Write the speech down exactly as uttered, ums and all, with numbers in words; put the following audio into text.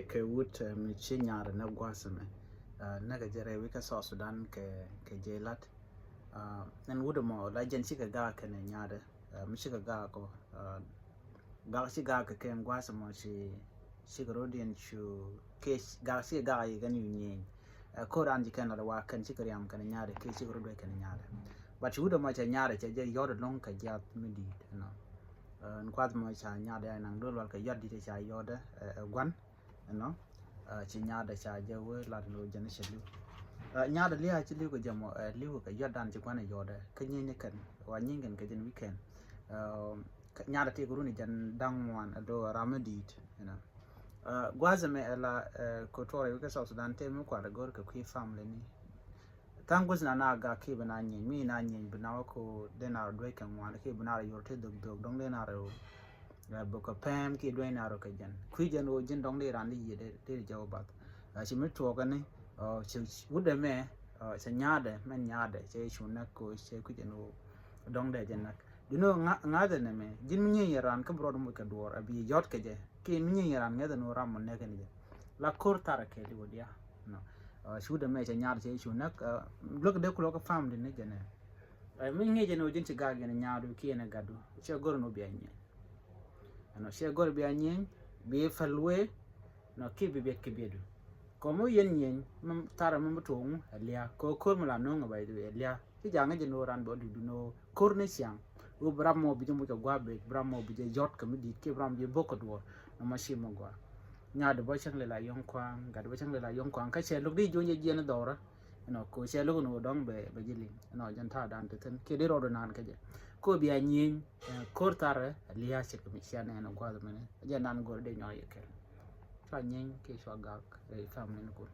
Kɛ wut mi ci nyaadɛ nɛ gua̱a̱th mɛ nɛ kɛ jɛ rɛy wi̱c kä South Sudan kɛ jɛ lat. Ɛn wut mɔ la jɛn cikɛ gaak kɛnɛ nyaadɛ mi cikɛ gaak kɔ, gaak ci gaak kɛ kɛn gua̱a̱th mɔ ci cikɛ rodiɛn cu kɛ gaak cikɛ gaak yi kɛn yu nyieny. Ko̱r an ji̱ kɛn lat wa kɛn cikɛ riam kɛnɛ nyaadɛ kɛ cikɛ rodiɛn kɛnɛ nyaadɛ. But ci wut mɔ cɛ nyaadɛ cɛ jɛ yɔt loŋ kɛ jiath mi di̱i̱t nɔ. Ɛn kuath mɔ ca nyaadɛ a naŋ dol wal kɛ yɔt di̱i̱t ca yɔt ɛ gua̱n. Ɛnɔ ci nyaadɛ ca jɛ wee lat ni wee jɛn cɛ li̱w. Nyaadɛ li̱a ci li̱w kɛ jɛ mɔ li̱w kɛ yɔt dan ci gua̱n ɛ yɔt ɛ kä nyieny ni kɛn wa nyieny kɛn kɛ jɛn weekend. Nyaadɛ ti kɛ runi jɛn da̱ŋ ŋuan ɛ do ram mi di̱i̱t. Gua̱a̱th ɛmɛ ɛ la kɛ tuɔrɛ wi̱c kɛ South Sudan tëë mi kuat ɛ go̱r kɛ kui̱ family ni. Tha̱a̱ŋ guäth na na gak kiɛ bi na nyieny mi na nyieny bi na wä ko dee na rɔ duec kɛ ŋuan kiɛ bi na rɔ yor te dhok dhok dɔŋ dee na rɔ bä kɛ pɛm kiɛ duec na rɔ kɛ jɛn kui̱ jɛn wä ji̱n dɔŋ dee ran di yiëë dee jɛ wä bath. Ci mi tuɔɔkɛ ni wut ɛmɛ cɛ nyaadɛ mɛn nyaadɛ cɛ cu näk ko cɛ kui̱ jɛn wä dɔŋ dee jɛ näk. Duni ŋa̱thɛ nɛmɛ ji̱n mi nyieny yɛ ran kä bi rɔɔd muc kɛ duɔɔr a bi yɔt kɛ jɛ kiɛ mi nyieny yɛ ran ŋäthɛ ni wä ram mɔ näk kɛ ni jɛ. La ko̱r tharɛ kɛɛliw wä diaal. Ci wut ɛmɛ cɛ nyaadɛ cɛ cu näk luäk dee kulɔ kä family ni jɛnɛ. Mi ŋi̱i̱c ɛn ɣöö ji̱n ci gak yɛn nyaadu kiɛ yɛn gatdu cɛ go̱r ɛn ɣöö bia nyieny. Ɛnɔ cɛ go̱r bia nyieny bi päl wee. Nɔ kiɛ bi biɛt kɛ biɛtdu kɔ mi yɛn nyieny. Tharɛ mi mi to̱o̱ŋ ɛ lia̱a̱ kɛ ko̱r mi la no̱o̱ŋ ɛ ba ɛ lia̱a̱. Ci ja̱ ŋäc ɛn ɣöö ran bɛ ɔ dukdu ni ɣöö ko̱r ni ciaŋ. Ɣöö bi ram mɔ bi jɛ muc kɛ gua̱a̱ bek bi ram mɔ bi jɛ yɔt kɛ mi di̱i̱t kiɛ bi ram bi jɛ bo̱k kɛ duɔ̱ɔ̱r. Nɔmɔ ci mi gɔaa. Nyaadu bä cäŋ lɛ la yɔ̱ŋ kua̱a̱ŋ gatdu bä cäŋ lɛ la yɔ̱ŋ kua̱a̱ŋ kä cɛ lo̱k di juɔ̱ny jɛ jiɛn dhɔrä. Ɛnɔ ko cɛ lo̱k ni wä dɔ̱ŋ bɛ bɛ ji̱ liŋ ɛnɔ jɛn ta̱a̱ dan ti thi̱n kiɛ di rɔɔdu naan kä jɛ. Ko bia nyieny ko̱r tharɛ lia̱a̱ cɛ kɛ mi cia nɛn ɛ gua̱a̱th mɛnɛ jɛ naan go̱r dee nyɔɔc yɛ kɛl. Cua nyieny kiɛ cua gak rɛy family ni kun.